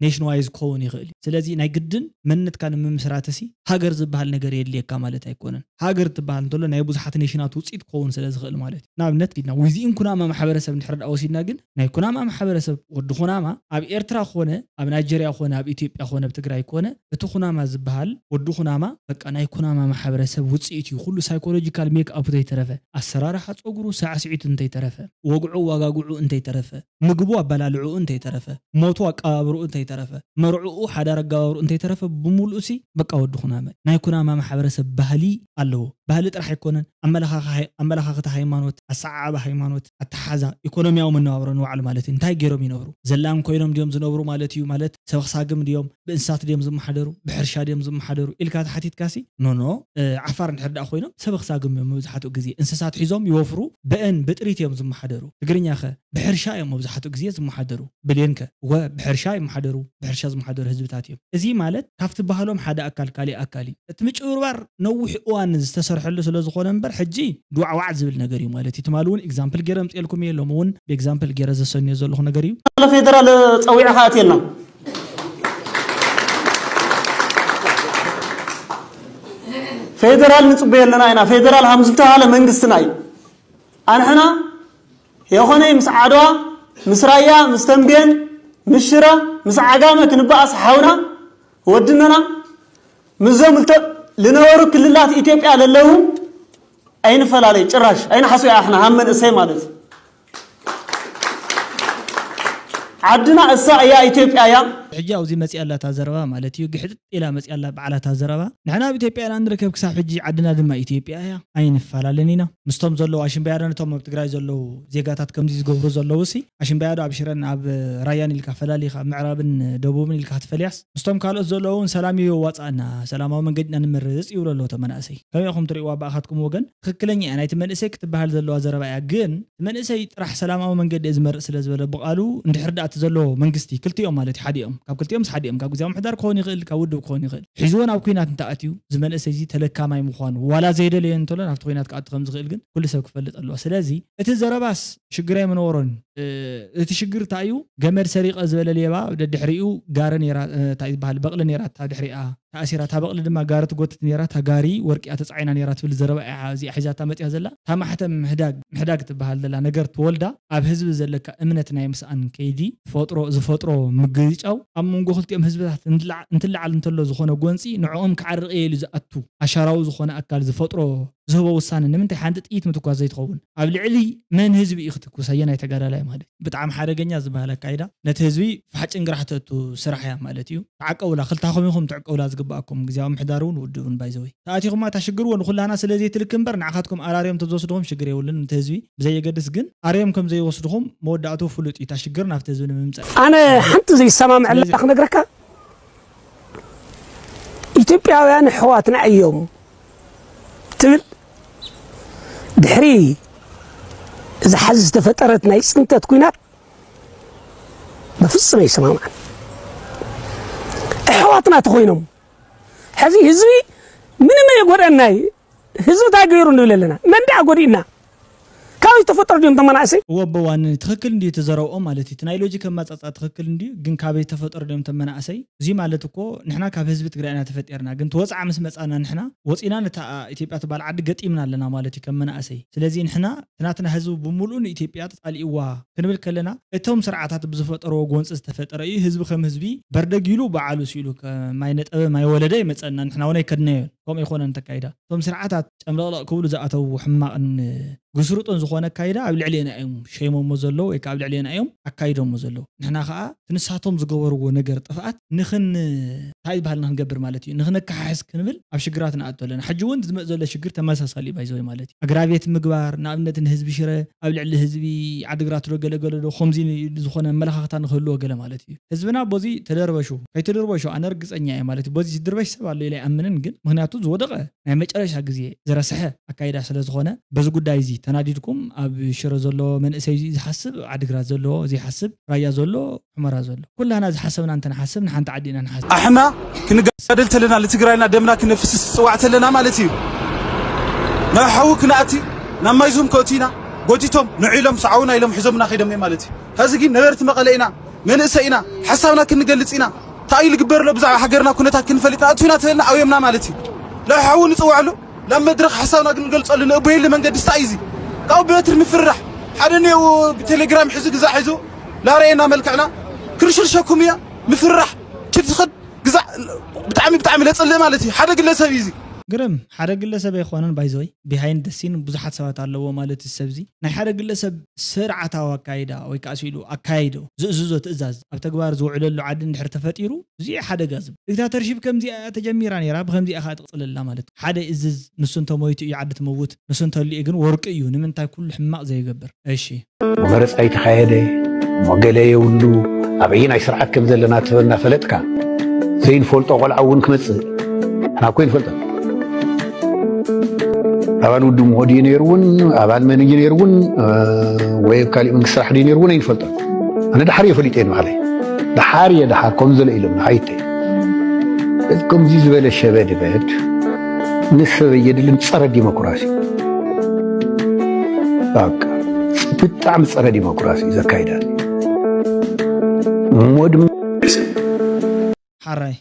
ኔሽን ዋይዝ ክኸውን ይኽእል እዩ። ስለዚ ናይ ግድን መንነትካ ንምምስራት ሲ ሃገር ዝበሃል ነገር የድልየካ ማለት ኣይኮነን። ሃገር ትበሃል እንተሎ ናይ ብዙሓት ኔሽናት ውፅኢት ክኸውን ስለ ዝኽእል ማለት እዩ። ንኣብነት ኢድና ዊዚኢን ኩናማ ማሕበረሰብ እንድሕር ደኣ ወሲድና ግን ናይ ኩናማ ማሕበረሰብ ወዲ ኩናማ ኣብ ኤርትራ ኮነ ኣብ ናይጀርያ ኮነ ኣብ ኢትዮጵያ ኮነ ኣብ ትግራይ ኮነ እቲ ኩናማ ዝበሃል ወዲ ኩናማ በቃ ናይ ኩናማ ማሕበረሰብ ውፅኢት እዩ። ኩሉ ሳይኮሎጂካል ሜክ ኣፕ እንተይተረፈ ኣሰራርሓ ፀጉሩ ሳዕስዒቱ እንተይተረፈ ወግዑ ዋጋግዑ እንተይተረፈ ምግቡ ኣበላልዕኡ እንተይተረፈ ሞቱ ኣቀባብርኡ እንተይተረፈ መርዕኡ ሓዳር ኣገባብርኡ እንተይተረፈ ብምሉእ ሲ በቃ ወዲ ኩናማ ናይ ኩናማ ማሕበረሰብ ባህሊ ኣለዎ። ባህሊ ጥራሕ ኣይኮነን ኣመለኻኸታ ሃይማኖት ኣሰዓዕባ ሃይማኖት ኣተሓዛ ኢኮኖሚያዊ መነባብሮ ንባዕሉ ማለት እዩ እንታይ ገይሮም ይነብሩ ዘላን ኮይኖም ድዮም ዝነብሩ ማለት እዩ ማለት ሰብ ክሳግም ድዮም ብእንስሳት ድዮም ዝመሓደሩ ብሕርሻ ድዮም ዝመሓደሩ ኢልካ ተሓቲትካሲ ኖኖ ዓፋር እንድሕር ደኣ ኮይኖም ሰብ ክሳግም እዮም መብዛሕትኡ ግዜ እንስሳት ሒዞም ይወፍሩ ብእን ብጥሪት እዮም ዝመሓደሩ ትግርኛ ከ ብሕርሻ እዮም መብዛሕትኡ ግዜ ዝመሓደሩ ብሌን ከ ወ ብሕርሻ ይመሓደሩ ብሕርሻ ዝመሓደሩ ህዝብታት እዮም እዚ ማለት ካብቲ ባህሎም ሓደ ኣካል ካሊእ ኣካል እዩ እቲ ምጭብርባር ነዊሕ እዋን ዝተሰርሐሉ ስለ ዝኾነ እምበር ሕጂ ድዋዕዋዕ ዝብል ነገር እዩ ማለት እዩ ትማሊ እውን ኤግዛምፕል ገይረ ምፅኤልኩም እየ ሎም እውን ብኤግዛምፕል ገይረ ዘሰንዮ ዘለኹ ነገር እዩ ለፌደራል ፀዊዕኻ ኣትየልና ፌደራል ንጽበዮ ኣለና ኢና። ፌደራል ሃም ዝተባሃለ መንግስትና እዩ። ኣንሕና የኾነ ምስ ዓድዋ፣ ምስ ራያ፣ ምስ ተምቤን፣ ምስ ሽረ፣ ምስ ዓጋመ ክንበኣስ ሓውና ወድነና ምስዞም ልተ-፣ ልነበሩ ክልላት ኢትዮጵያ ለለዉ ኣይንፈላለይ ጭራሽ ኣይንሓስብ ኢና። ኣሕና ሃም መንእሰይ ማለት እዩ። ዓድና እሳ እያ፣ ኢትዮጵያ እያ። ሕጂ ኣብዚ መፂኣ ኣላ እታ ዘረባ ማለት እዩ። ግሕጥጥ ኢላ መፂኣ ኣላ በዓላ እታ ዘረባ። ንሕና ኣብ ኢትዮጵያ ኢና ንርከብ፣ ክሳብ ሕጂ ዓድና ድማ ኢትዮጵያ እያ። ኣይንፈላለን ኢና። ምስቶም ዘለዉ ኣሽምባያዶ ነቶም ኣብ ትግራይ ዘለዉ ዜጋታት ከምዚ ዝገብሩ ዘለዉ ሲ፣ ኣሽምባያዶ ኣብ ሽረን ኣብ ራያን ኢልካ ፈላሊኻ፣ ኣብ ምዕራብን ደቡብን ኢልካ ክትፈልያስ፣ ምስቶም ካልኦት ዘለዉ እውን ሰላም እዩ የዋፅኣና፣ ሰላማዊ መንገዲ ኢና ንመርፅ ይብሉ ኣለዉ እቶም መናእሰይ። ከመይ ኢኹም ትርእይዋ ብኣኻትኩም ወገን? ትኽክለኛ እያ፣ ናይቲ መንእሰይ ክትበሃል ዘለዋ ዘረባ እያ። ግን እቲ መንእሰይ ጥራሕ ሰላማዊ መንገዲ እየ ዝመርፅ ስለ ዝበለ ብቓሉ፣ እንድሕር ደኣ እቲ ዘለዎ መንግስቲ፣ ክልቲኦም ማለት እዩ፣ ሓዲኦም፣ ካብ ክልቲኦም ምስ ሓዲኦም፣ ካብ ግዝያዊ ምሕዳር ክኸውን ይኽእል፣ ካብ ውድብ ክኸውን ይኽእል፣ ሒዝዎ ናብ ኲናት እንተኣትዩ፣ እዚ መንእሰይ እዚ ተለካማይ ምዃኑ፣ ዋላ ዘይደለየ እንተሎ ናብቲ ኲናት ክኣቱ ከም ዝኽእል ግን ኩሉ ሰብ ክፈልጥ ኣለዎ። ስለዚ እቲ ዘረባስ ሽግር ኣይምነበሮን። እ፣ እቲ ሽግር እንታይ እዩ? ገመድ ሰሪቐ ዝበለ ሌባ ደድሕሪኡ ጋሪ ነይራ፣ እ፣ እንታይ ዝበሃል፣ በቕሊ ነይራ እታ ድሕሪኣ ተኣሲራ። እታ በቕሊ ድማ ጋሪ ትጎትት ነይራ፣ እታ ጋሪ ወርቂ እያ ተጻዒና ነይራ ትብል ዘረባ እያ እዚኣ ሒዛታ መጽያ ዘላ። እታ ማሕተም ምሕዳግ፣ ምሕዳግ ትበሃል ዘላ ነገር ተወልዳ ኣብ ህዝቢ ዘለካ እምነት ናይ ምስኣን ከይዲ ፈጥሮ፣ ዝፈጥሮ ምግርጫው ኣብ መንጎ ክልቲኦም ህዝብታት እንትልዓ-፣ እንትልዓል እንተሎ ዝኾነ ጎንጺ ንዕኦም ክዓርቕ እየ ኢሉ ዝኣቱ ኣሻራዊ ዝኾነ ኣካል ዝፈጥሮ ዝህቦ ውሳነ ንምንታይ ሓንቲ ጥይት ምትኳስ ዘይትኸውን? ኣብ ልዕሊ መን ህዝቢ እዩ ክትኩስ? ኣየናይ ተጋዳላይ ማለት እዩ? ብጣዕሚ ሓደገኛ ዝበሃል ኣካይዳ ነቲ ህዝቢ ፋሕ ጭንግራሕ ተእቱ ስራሕ እያ ማለት እዩ። ተዓቀቡላ፣ ክልታኹም ኢኹም ትዕቀቡላ ዝግባኣኩም፣ ግዝያዊ ምሕዳር እውን ውድብ እውን ባይዘወይ። ተኣቲኹማ እታ ሽግር እውን ንኹላና ስለ ዘይትልክ እምበር ንዓኻትኩም ኣራርዮም ተዝወስድኹም ሽግር የብሉን። ነቲ ህዝቢ ብዘየገድስ ግን ኣርዮም ከም ዘይወስድኹም መወዳእቱ ፍሉጥ እዩ። እታ ሽግር ናብቲ ህዝቢ ንምምጻእ ኣነ ሓንቲ ዘይሰማምዐላ ስለዚ ክነግረካ፣ ኢትዮጵያውያን ኣሕዋትና እዮም ትብል ድሕሪ እዛ ሓዚ ዝተፈጠረት ናይ ጽንተት ኲናት በፍጹም ኣይሰማማዕን። ኣሕዋትና ተኾይኖም ሕዚ ህዝቢ ምንም ኣይጎድኣናይ። ህዝቢ እንታይ ገይሩ ንብል ኣለና? መን ደኣ ጎዲእና? ካበይ ዝተፈጠሩ ድዮም እቶም መናእሰይ? እወ፣ ኣቦ ዋኒ ትኽክል እንድዩ እቲ ዘረብኦም ማለት እዩ። እቲ ናይ ሎጂክ ኣመጻጽኣ ትኽክል እንድዩ፣ ግን ካበይ ዝተፈጠሩ ድዮም እቶም መናእሰይ? እዚ ማለት እኮ ንሕና ካብ ህዝቢ ትግራይ ኢና ተፈጢርና፣ ግን እቲ ወጽዓ ምስ መጻና ንሕና ወጺና ነታ ኢትዮጵያ ትበሃል ዓዲ ገጢምና ኣለና ማለት እዩ ከም መናእሰይ። ስለዚ ንሕና እቲ ናትና ህዝቢ ብምሉኡ ንኢትዮጵያ ተጻሊእዋ ክንብል ከለና እቶም ስርዓታት ብዝፈጠርዎ ጎንፂ ዝተፈጠረ እዩ። ህዝቢ ከም ህዝቢ በርደግ ኢሉ በዓሉ ስኢሉ ከ-፣ ማይ ነጠበ ማይ ወለደ ይመፀና፣ ንሕና እውን ኣይከድናዮን። ከምኡ ይኮነን ተካይዳ። እቶም ስርዓታት ጨምለቕለቕ ክብሉ ዝኣተው ሕማቕን ግስሩጥን ዝኾነ ኣካይዳ ኣብ ልዕሊና እዮም ሸይሞሞ ዘለዉ ወይ ከዓ ኣብ ልዕሊና እዮም ኣካይዶሞ ዘለዉ። ንሕና ከዓ እቲ ንሳቶም ዝገበርዎ ነገር ጥፍኣት ንኽን-፣ እንታይ ዝበሃል ንኽንገብር ማለት እዩ፣ ንኽነከሓሕስ ክንብል ኣብ ሽግራት ንኣቱ ኣለና። ሕጂ እውን ዝመፅ ዘሎ ሽግር ተመሳሳሊ እዩ ባይዘወይ ማለት እዩ። ኣግራቤት ምግባር ንኣብነት ንህዝቢ ሽረ ኣብ ልዕሊ ህዝቢ ዓድግራት ዶ ገለ ገለ ዶ ከምዚ ዝኾነ ኣመለኻኽታ ንክህልዎ ገለ ማለት እዩ። ህዝብና በዚ ተደርበሹ ከይተደርበሹ ኣነ ርግፀኛ እየ ማለት እዩ። በዚ ዝድርበሽ ሰብ ኣሎ ኢለ ኣይኣምንን፣ ግን ምክንያቱ ዝወደቐ ናይ መጨረሻ ግዜ ዝረስሐ ኣካይዳ ስለ ዝኾነ በዚ ጉዳይ እዚ ተናዲድኩም ኣብ ሽረ ዘሎ መንእሰይ እዚ ዝሓስብ፣ ዓድግራት ዘሎ ዘይሓስብ፣ ራያ ዘሎ፣ ሑመራ ዘሎ፣ ኩላና ዝሓሰብና እንተንሓስብ ንሓንቲ ዓዲ ኢና ንሓስብ። ኣሕና ክንጋደል ተለና፣ ንትግራይና ደምና ክነፍስስ ዝፅዋዕ ተለና ማለት እዩ። ናብ ሓዊ ክነኣቲ ናብ ማይዙም ከእቱ ኢና። ጎቲቶም ንዒሎም ሰዓውና ኢሎም ሒዞምና ከይዶም እዮም ማለት እዩ። ሕዚ ግን ነበርቲ መቐለ ኢና፣ መንእሰይ ኢና፣ ሓሳብና ክንገልፅ ኢና። እንታይ እዩ ዝግበር ኣሎ ብዛዕባ ሃገርና ኩነታት ክንፈልጥ ንኣቱ ኢና ተለና ኣውዮምና ማለት እዩ። ናብ ሓዊ ንፅውዐሉ፣ ናብ መድረኽ ሓሳብና ክንገልፀሉ ንእበየሉ መንገዲ ስታይ እዚ። ካብኡ ብበትሪ ምፍርራሕ። ሓደ እኒኦ ብቴሌግራም ሒዙ ግዛዕ ሒዙ ላረየና መልክዕና ክርሽርሸኩም እያ ምፍራሕ። ችድ ትኸድ ግዛዕ ብጣዕሚ ብጣዕሚ ለፅልእ ማለት እዩ። ሓደ ግለሰብ እዩ እዚ። ግርም፣ ሓደ ግለሰብ ኣይኮነን ባይዘወይ፣ ቢሃይንድ ደ ሲን ብዙሓት ሰባት ኣለዎ ማለት እዩ። ሰብዚ ናይ ሓደ ግለሰብ ስርዓታዊ ኣካይዳ ወይ ከዓ ስኢሉ ኣካይዶ ዝእዝዞ ትእዛዝ ኣብ ተግባር ዝውዕለሉ ዓዲ እንድሕር ተፈጢሩ እዚ ሓደጋ ዝብል። ዲክታተርሺፕ ከምዚኣ እያ ተጀሚራ ነይራ፣ ብከምዚኣ ከዓ ትቕፅለላ ማለት እዩ። ሓደ እዝዝ ንሱ እንተሞይቱ እዩ ዓዲ ትመውት፣ ንሱ እንተልዩ ግን ወርቂ እዩ። ንምንታይ ኩሉ ሕማቕ ዘይገብር? እሺ። መረፃ ኣይተኻየደ፣ እሞ ገለ የብሉ፣ ኣበየናይ ስርዓት ከም ዘለና እናፈለጥካ ዘይንፈልጦ ቆልዓ እውን ክመፅእ ንሕና እኮ ይንፈልጦ። ኣባል ውድብ ምሆ ድዩ ነይሩ እውን፣ ኣባል መን እዩ ነይሩ እውን፣ እ፣ ወይ ኣብ ካሊእ መንግስቲ ስራሕ ድዩ ነይሩ እውን ኣይንፈልጦን። ኣነ ደሓር እየ ፈሊጠ ንባዕለይ። ደሓር እየ፣ ደሓር ከምዚ ዘሎ ኢሎም ንሓይተይ። እዚ ከምዚ ዝበለ ሸበድበድ ንሰብ ኣየድልን፣ ጸረ ዲሞክራሲ። በቃ፣ ብጣዕሚ ጸረ ዲሞክራሲ ዘካይዳ። እሞ ድማ ሓራይ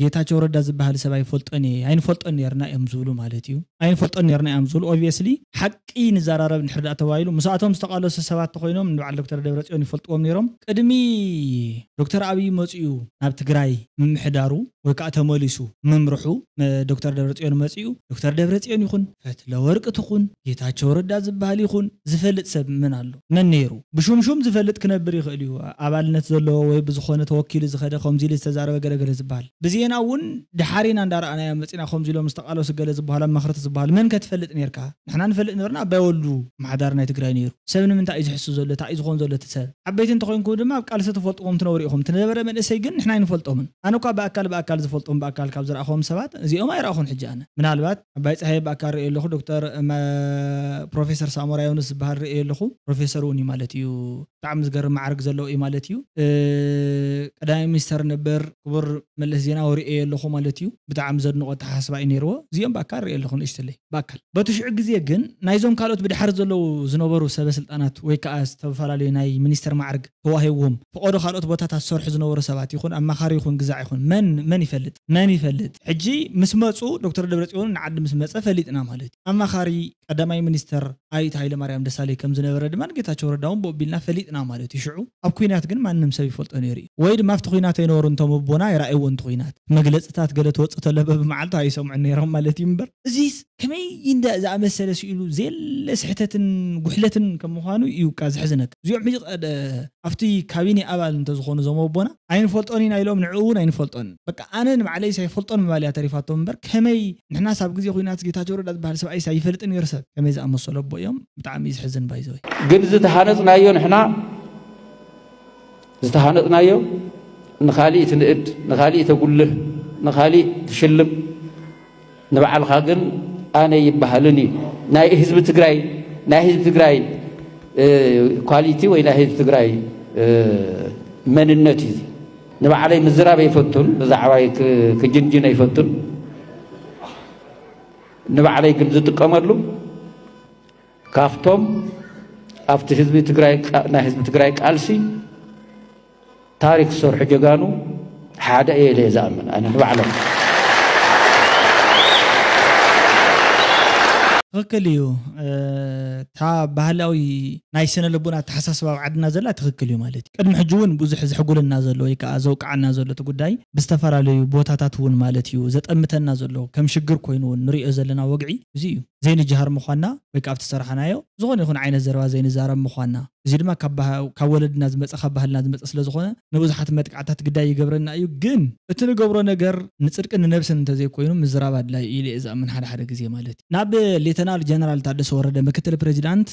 ጌታቸው ረዳ ዝበሃል ሰብ ኣይፈልጦን እየ ኣይንፈልጦን ነርና እዮም ዝብሉ ማለት እዩ። ኣይንፈልጦን ነርና እዮም ዝብሉ። ኦብቪየስሊ ሓቂ ንዘራረብ ንሕርዳእ ተባሂሉ ምስኣቶም ዝተቃለሱ ሰባት ተኮይኖም ንበዓል ዶክተር ደብረፅዮን ይፈልጥዎም ነይሮም። ቅድሚ ዶክተር ኣብይ መፅኡ ናብ ትግራይ ምምሕዳሩ ወይ ከዓ ተመሊሱ ምምርሑ ዶክተር ደብረፅዮን መፅኡ ዶክተር ደብረፅዮን ይኹን ፈትለወርቂ ትኹን ጌታቸው ረዳ ዝበሃል ይኹን ዝፈልጥ ሰብ ምን ኣሎ? መን ነይሩ? ብሹምሹም ዝፈልጥ ክነብር ይኽእል እዩ። ኣባልነት ዘለዎ ወይ ብዝኾነ ተወኪሉ ዝኸደ ከምዚ ኢሉ ዝተዛረበ ገለገለ ዝበሃል ብዜና እውን ድሓሪና እንዳረኣናዮ መፂና ከምዚ ኢሎም ዝተቃለሱ ገለ ዝበሃል ኣማኽርቲ ዝበሃል መን ከትፈልጥ ነርካ? ንሕና ንፈልጥ ነበርና ኣባይ ወልዱ ምሓዳር ናይ ትግራይ ነይሩ። ሰብ ንምንታይ እዩ ዝሕሱ ዘሎ እንታይ እዩ ዝኾን ዘሎ እቲ ሰብ? ዓበይቲ እንተኮይንኩም ድማ ኣብ ቃልሲ ትፈልጥዎም ትነብሩ ኢኹም። እቲ ነበረ መንእሰይ ግን ንሕና ኣይንፈልጦምን። ኣነ እኳ ብኣካል ብኣካል ዝፈልጦም ብኣካል ካብ ዝረኣኹዎም ሰባት እዚኦም ኣይረኣኹን። ሕጂ ኣነ ምናልባት ኣባይ ፀሃየ ብኣካል ርእየ ኣለኹ። ዶክተር ፕሮፌሰር ሳሞራ ዮኑስ ዝበሃል ርእየ ኣለኹ። ፕሮፌሰር እውን እዩ ማለት እዩ። ብጣዕሚ ዝገርም ማዕርግ ዘለዎ እዩ ማለት እዩ። ቀዳማይ ሚኒስተር ነበር ክቡር መለስ ዜናዊ ርእየ ኣለኹ ማለት እዩ። ብጣዕሚ ዘድንቆ ኣተሓሳስባ እዩ ነይርዎ። እዚኦም ብኣካል ርእየ ኣለኹ ንእሽተለይ ብኣካል። በቲ ሽዑ ግዜ ግን ናይዞም ካልኦት ብድሓር ዘለዉ ዝነበሩ ሰበ ስልጣናት ወይ ከዓ ዝተፈላለዩ ናይ ሚኒስተር ማዕርግ ተዋሂዎም ፈቐዶ ካልኦት ቦታታት ዝሰርሑ ዝነበሩ ሰባት ይኹን ኣማኻሪ ይኹን ግዛዕ ይኹን መን መን ይፈልጥ መን ይፈልጥ? ሕጂ ምስ መፁ ዶክተር ደብረፅዮን ንዓዲ ምስ መፀ ፈሊጥና ማለት እዩ። ኣማኻሪ ቀዳማይ ሚኒስተር ኣይት ሃይለማርያም ደሳለይ ከም ዝነበረ ድማ ንጌታቸው ረዳ እውን ብኡ ኣቢልና ፈሊጥና ማለት እዩ። ሽዑ ኣብ ኩናት ግን ማንም ሰብ ይፈልጦ ነይሩ እዩ። ወይ ድማ ኣብቲ ኩናት ኣይነበሩ እንቶም ኣቦና ይረኣይዎ እንተ ኩናት መግለፅታት ገለ ትወፅእ ተሎ በብመዓልቱ ኣይሰምዑን ነይሮም ማለት እዩ። እምበር እዚስ ከመይ እንደ ዝኣመሰለ ስኢሉ ዘየለ ስሕተትን ጉሕለትን ከም ምዃኑ እዩ እካ ዘሕዝነካ። እዚኦም ሕጂ ቀደ ኣብቲ ካቢኔ ኣባል እንተዝኾኑ እዞም ኣቦና ኣይንፈልጦን ኢና ኢሎም ንዕኡ እውን ኣይንፈልጦን። በቃ ኣነ ንባዕለይስ ኣይፈልጦን ምባል እያ ተሪፋቶም እምበር ከመይ ንሕናስ ኣብ ግዜ ኩናት ጌታቸው ረዳ ዝበሃል ሰብኣይስ ኣይፈልጥን ነይሩ ሰብ ከመይ ዝኣመሰሉ ኣቦ እዮም። ብጣዕሚ እዩ ዘሕዝን ባይዘወይ። ግን ዝተሃነፅናዮ ንሕና ዝተሃነፅናዮ ንኻሊእ ትንእድ፣ ንኻሊእ ተጉልህ፣ ንኻሊእ ትሽልም፣ ንባዕልኻ ግን ኣነ ይበሃልን እዩ። ናይ ህዝቢ ትግራይ ናይ ህዝቢ ትግራይ ኳሊቲ ወይ ናይ ህዝቢ ትግራይ መንነት እዩ። ንባዕለይ ምዝራብ ኣይፈቱን፣ ብዛዕባይ ክጅንጅን ኣይፈቱን። ንባዕለይ ግን ዝጥቀመሉ ካብቶም ኣብቲ ህዝቢ ትግራይ ናይ ህዝቢ ትግራይ ቃልሲ ታሪክ ዝሰርሑ ጀጋኑ ሓደ እየ ኢለ እየ ዝኣምን ኣነ ንባዕሎም። ትኽክል እዩ። እታ ባህላዊ ናይ ስነ ልቦና ኣተሓሳስባ ኣብ ዓድና ዘላ ትኽክል እዩ ማለት እዩ። ቅድሚ ሕጂ እውን ብዙሕ ዘሕጉለና ዘሎ ወይ ከዓ ዘውቅዓና ዘሎ እቲ ጉዳይ ብዝተፈላለዩ ቦታታት እውን ማለት እዩ ዘጠምተና ዘሎ ከም ሽግር ኮይኑ እውን ንሪኦ ዘለና ወግዒ እዚ እዩ። ዘይንጅሃር ምዃንና ወይ ከዓ ኣብቲ ዝሰራሕናዮ ዝኾነ ይኹን ዓይነት ዘረባ ዘይንዛረብ ምዃንና እዚ ድማ ካብ ወለድና ዝመፀ ካብ ባህልና ዝመፀ ስለ ዝኾነ ንብዙሓት መጥቃዕታት ግዳይ ይገብረና እዩ። ግን እቲ ንገብሮ ነገር ንፅድቂ ንነብስን እንተዘይኮይኑ ምዝራብ ኣድላይ ኢለ እየ ዝኣምን ሓደ ሓደ ግዜ ማለት እዩ። ናብ ሌተናል ጀነራል ታደሰ ወረደ ምክትል ፕሬዚዳንት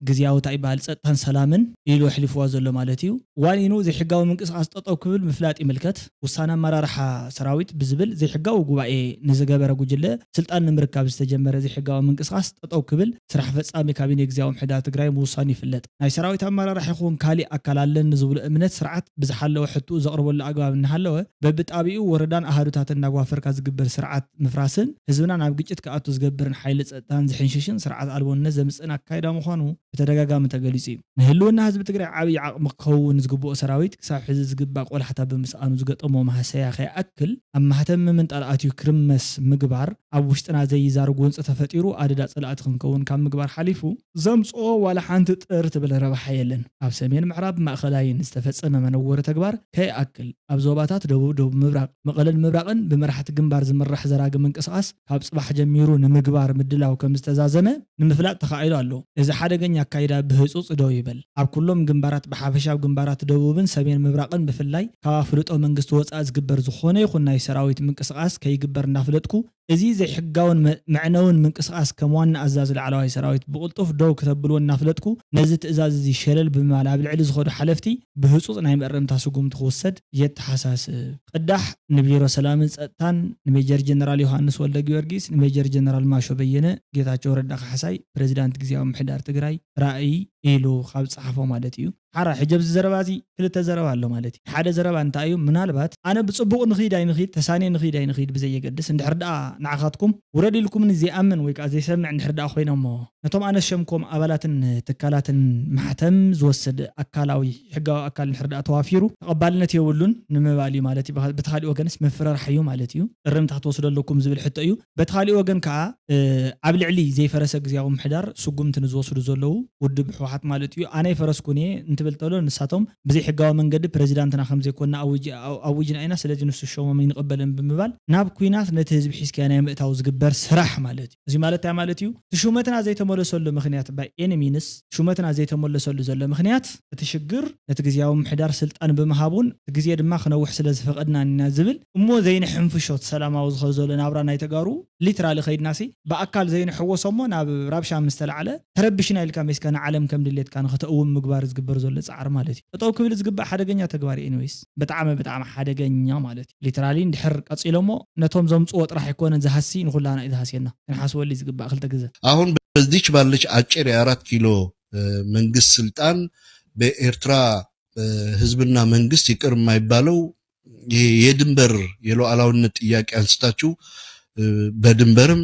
ግዝያዊ እንታይ ይበሃል ፀጥታን ሰላምን ኢሉ ኣሕሊፍዋ ዘሎ ማለት እዩ ዋኒኑ ዘይሕጋዊ ምንቅስቃስ ጠጠው ክብል ምፍላጥ ይምልከት። ውሳነ ኣመራርሓ ሰራዊት ብዝብል ዘይሕጋዊ ጉባኤ ንዝገበረ ጉጅለ ስልጣን ንምርካብ ዝተጀመረ ዘይሕጋዊ ምንቅስቃስ ጠጠው ክብል ስራሕ ፈፃሚ ካቢኔ ግዝያዊ ምሕዳር ትግራይ ምውሳኑ ይፍለጥ። ናይ ሰራዊት ኣመራርሓ ይኹን ካሊእ ኣካል ኣለኒ ዝብሎ እምነት ስርዓት ብዝሓለወ ሕትኡ ዘቕርበሉ ኣግባብ እናሃለወ በብጣቢኡ ወረዳን ኣሃዱታትን እናጓፈርካ ዝግበር ስርዓት ምፍራስን ህዝብና ናብ ግጭት ክኣቱ ዝገብርን ሓይሊ ፀጥታን ዝሕንሽሽን ስርዓት ኣልቦነት ዘምፅእን ኣካይዳ ምዃኑ ብተደጋጋሚ ተገሊፁ እዩ። ንህልውና ህዝቢ ትግራይ ዓብዪ ዓቕሚ ክኸውን ዝግብኦ ሰራዊት ክሳብ ሕዚ ዝግባእ ቆላሕታ ብምስኣኑ ዝገጠሞ ማህሰያ ከይኣክል ኣብ ማህተም ምምንጣል ኣትዩ ክርመስ ምግባር ኣብ ውሽጥና ዘይዛር ጎንፂ ተፈጢሩ ኣደዳ ፀላእቲ ክንከውን ካብ ምግባር ሓሊፉ ዘምፅኦ ዋላ ሓንቲ ጥር ትብል ረብሓ የለን። ኣብ ሰሜን ምዕራብ ማእኸላይን ዝተፈፀመ መነወሪ ተግባር ከይኣክል ኣብ ዞባታት ደቡብ ደቡብ ምብራቕ መቐለን ምብራቕን ብመራሕቲ ግንባር ዝምራሕ ዘራጊ ምንቅስቓስ ካብ ፅባሕ ጀሚሩ ንምግባር ምድላው ከም ዝተዛዘመ ንምፍላጥ ተኻኢሉ ኣሎ። እዚ ሓደገኛ ኣካይዳ ብህፁፅ ደው ይበል። ኣብ ኩሎም ግንባራት ብሓፈሻ ኣብ ግንባራት ደቡብን ሰሜን ምብራቕን ብፍላይ ካብ ኣፍልጦ መንግስቲ ወፃኢ ዝግበር ዝኾነ ይኹን ናይ ሰራዊት ምንቅስቓስ ከይግበር እናፍለጥኩ እዚ ዘይሕጋውን መዕነውን ምንቅስቓስ ከም ዋና ኣዛዚ ላዕለዋይ ሰራዊት ብቕልጡፍ ደው ክተብልዎ እናፍለጥኩ ነዚ ትእዛዝ እዚ ሸለል ብምባል ኣብ ልዕሊ ዝኸዱ ሓለፍቲ ብህፁፅ ናይ መእረምታ ስጉምቲ ክውሰድ የተሓሳስብ። ቅዳሕ ንቢሮ ሰላምን ፀጥታን ንሜጀር ጀነራል ዮሃንስ ወልደጊዮርጊስ ንሜጀር ጀነራል ማሾ በየነ ጌታቸው ረዳ ካሕሳይ ፕሬዚዳንት ግዝያዊ ምምሕዳር ትግራይ ራእይ ኢሉ ካብ ዝፀሓፎ ማለት እዩ። ሓራ ሕጂ ኣብዚ ዘረባ እዚ ክልተ ዘረባ ኣሎ ማለት እዩ። ሓደ ዘረባ እንታይ እዩ? ምናልባት ኣነ ብፅቡቕ ንኽይድ ኣይንኽይድ ተሳንየ ንኽይድ ኣይንኽይድ ብዘየገድስ እንድሕር ደኣ ንዓኻትኩም ውረድ ኢልኩምኒ ዘይኣምን ወይ ከዓ ዘይሰምዕ እንድሕር ደኣ ኮይነ እሞ ነቶም ኣነ ዝሸምኮም ኣባላትን ትካላትን ማሕተም ዝወስድ ኣካላዊ ሕጋዊ ኣካል እንድሕር ደኣ ተዋፊሩ ተቐባልነት የብሉን ንምባል እዩ ማለት እዩ። ብኻ- በቲ ካሊእ ወገንስ መፍረራሕ እዩ ማለት እዩ። እርምታ ክትወስዱ ኣለኩም ዝብል ሕቶ እዩ። በቲ ካሊእ ወገን ከዓ እ፣ ኣብ ልዕሊ ዘይፈረሰ ግዝያዊ ምሕዳር ስጉምቲ ንዝወስዱ ዘለዉ ውድብ ህወሓት ማለት እዩ። ኣነ ኣይፈረስኩን እየ እንትብል ተሎ ንሳቶም ብዘይ ሕጋዊ መንገዲ ፕሬዚዳንትና ከም ዘይኮንና ኣውጅ- ኣው- ኣውጅና ኢና፣ ስለዚ ንሱ ሸሞም ኣይንቕበልን ብምባል ናብ ኩናት ነቲ ህዝቢ ሒዝካዮ ናይ ምእታው ዝግበር ስራሕ ማለት እዩ። እዚ ማለት እንታይ ማለት እዩ? እቲ ሹመትና ዘይተመለሰሉ ምኽንያት ባይ ኤኒ ሚንስ ሹመትና ዘይተመለሰሉ ዘሎ ምኽንያት እቲ ሽግር ነቲ ግዝያዊ ምሕዳር ስልጣን ብምሃቡን እቲ ግዜ ድማ ክነውሕ ስለ ዝፈቐድና ኢና ዝብል እሞ ዘይንሕንፍሾ እቲ ሰላማዊ ዝኸ ዘሎ ናብራ ናይ ተጋሩ ሊትራሊ ከይድናሲ ብኣካል ዘይንሕወሶ እሞ ናብ ራብሻ ምስ ተላዕለ ተረቢሽና ኢልካ ሜስካ ንዓለም ከም ድሌትካ ንኽተእውም ምግባር ዝግበር ዘሎ ፃዕሪ ማለት እዩ። ጠጠው ክብል ዝግባእ ሓደገኛ ተግባር እዩ። ኤኒዌይስ ብጣዕሚ ብጣዕሚ ሓደገኛ ማለት እዩ። ሊትራሊ እንድሕር ቀፂሎሞ ነቶም ዘምፅዎ ጥራሕ ኣይኮነን ዝሃሲ ንኩላና እዩ ዝሃስየና። ክንሓስበሉ እዩ ዝግባእ ክልተ ግዘ። አሁን በዚች ባለች አጭር የአራት ኪሎ መንግስት ስልጣን በኤርትራ ህዝብና መንግስት ይቅር የማይባለው ይሄ የድንበር የሉዓላዊነት ጥያቄ አንስታችሁ በድንበርም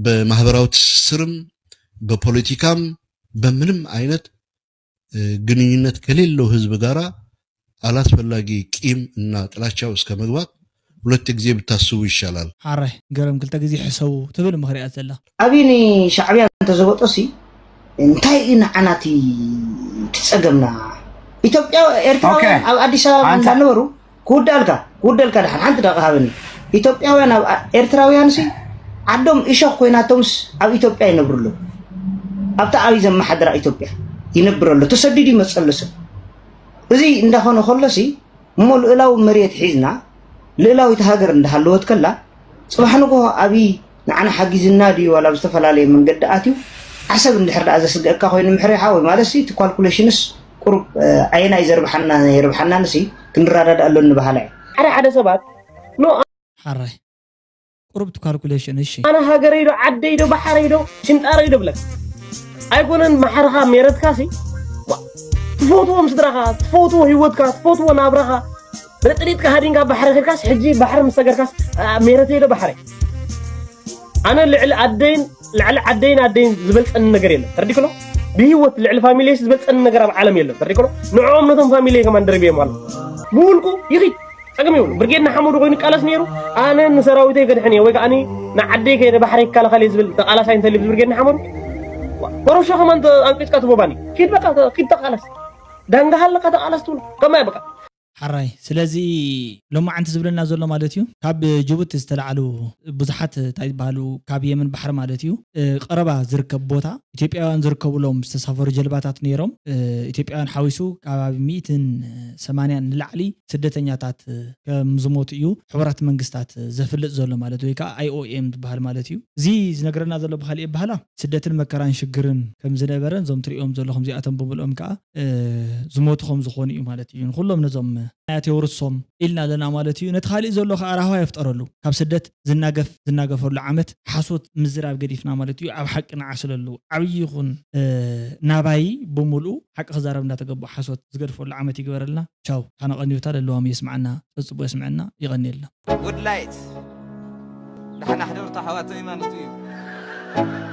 በማህበራዊ ትስስርም በፖለቲካም በምንም አይነት ግንኙነት ከሌለው ህዝብ ጋራ አላስፈላጊ ቂም እና ጥላቻው እስከ መግባት ሁለት ጊዜ ብታስቡ ይሻላል። ሓራይ ገረም ክልተ ግዜ ሕሰቡ ትብል ምኽሪኣት ዘላ። ኣብይ ንሻዕብያ እንተዘበጦ ሲ እንታይ እዩ ንዓና እቲ እቲ ጸገምና? ኢትዮጵያ ኤርትራውያን ኦኬ። ኣብ ኣዲስ ኣበባ ኣንተ- እንዳነበሩ ክውዳልካ ክውደልካ ድሓን ሓንቲ ደቂ ሃበኒ። ኢትዮጵያውያን ኣብ ኤርትራውያን ሲ ዓዶም እሾኽ ኮይናቶምስ ኣብ ኢትዮጵያ ይነብሩ ኣለዉ። ኣብታ ኣብይ ዘመሓድራ ኢትዮጵያ ይነብር ኣሎ። ተሰዲዱ ይመጽእ ኣሎ ሰብ። እዚ እንዳኾነ ከሎ ሲ እሞ ልእላዊ መሬት ሒዝና ልእላዊት ሃገር እንዳሃለወት ከላ ጽባሕ ንግሆ ኣብይ ንዓና ሓጊዝና ድዩ ዋላ ብዝተፈላለየ መንገዲ ኣትዩ ዓሰብ እንድሕር ደኣ ዘስግአካ ኮይኑ ምሕሬ ሓወይ ማለት ሲ እቲ ካልኩሌሽንስ ቁሩብ ኣየናይ ዘርብሓና የርብሓና ንሲ ክንረዳድኣሉ ንበሃላ እዩ። ሓደ ሓደ ሰባት ኖ ሓራይ ቁሩብ ካልኩሌሽን እሺ ኣነ ሃገረይ ዶ ዓደይ ዶ ባሕረይ ዶ ሽንጣረይ ዶ ብለካ ኣይኮነን ማሕርኻ ሜረትካ ሲ ትፈትዎም ስድራኻ ትፈትዎ ህይወትካ ትፈትዎ ናብራኻ በጥሪጥካ ሃዲንካ ባሕሪ ከድካስ ሕጂ ባሕሪ ምስ ሰገርካስ ሜረተይ ዶ ባሕረይ ኣነ ልዕሊ ኣደይን ልዕሊ ዓደይን ኣደይን ዝበልፀኒ ነገር የለን ተረዲክሎ ብህይወት ልዕሊ ፋሚሊስ ዝበልፀኒ ነገር ኣብ ዓለም የለን ተረዲክሎ ንዕኦም ነቶም ፋሚሊ ከማን ደርብዮም ኣሎ ብውልቁ ይኺድ ፀገም የብሉ ብርጌድ ንሓመዱ ኮይኑ ይቃለስ ነይሩ ኣነ ንሰራዊተይ ከድሕን እየ ወይ ከዓ ንዓደይ ከይደ ባሕሪ ይከላኸል እየ ዝብል ተቃላሳይ እንተልዩ ብርጌድ ንሓመዱ ኮረሾ ከማን ኣንቂፅካ ትቦባኒ ኪድ በቃ ኪድ ተቃለስ ዳንጋ ሃለካ ተቃለስ ትብሎ ከማይ በቃ ሓራይ ስለዚ ሎማዓንቲ ዝብለና ዘሎ ማለት እዩ ካብ ጅቡቲ ዝተላዓሉ ብዙሓት እንታይ ዝበሃሉ ካብ የመን ባሕሪ ማለት እዩ ቀረባ ዝርከብ ቦታ ኢትዮጵያውያን ዝርከብሎም ዝተሳፈሩ ጀልባታት ነይሮም ኢትዮጵያውያን ሓዊሱ ከባቢ ሚእትን ሰማንያን ንላዕሊ ስደተኛታት ከም ዝሞቱ እዩ ሕቡራት መንግስታት ዘፍልጥ ዘሎ ማለት ወይ ከዓ ኣይኦኤም ዝበሃል ማለት እዩ እዚ ዝነግረና ዘሎ ብካሊእ በሃላ ስደትን መከራን ሽግርን ከም ዝነበረ እዞም ትሪኦም ዘለኹም እዚኣቶም ብምልኦም ከዓ ዝሞቱ ከም ዝኾኑ እዩ ማለት እዩ ንኩሎም ነዞም ናያት የውርሶም ኢልና ኣለና ማለት እዩ ነቲ ካሊእ ዘሎ ከዓ ራህዋ የፍጠረሉ ካብ ስደት ዝናገፍ ዝናገፈሉ ዓመት ሓሶት ምዝራብ ገዲፍና ማለት እዩ ኣብ ሓቂ ንዓስለሉ ዓብዪ ይኹን ናባይ ብምልኡ ሓቂ ክዛረብ እንዳተገቡ ሓሶት ዝገድፈሉ ዓመት ይግበረልና ቻው ካነቐንዮታ ለለዋም የስምዓና ፀፅቡ የስምዐና ይቐንየልና Good light ደሓና ሕደሩ ተሓዋተይ ማለት እዩ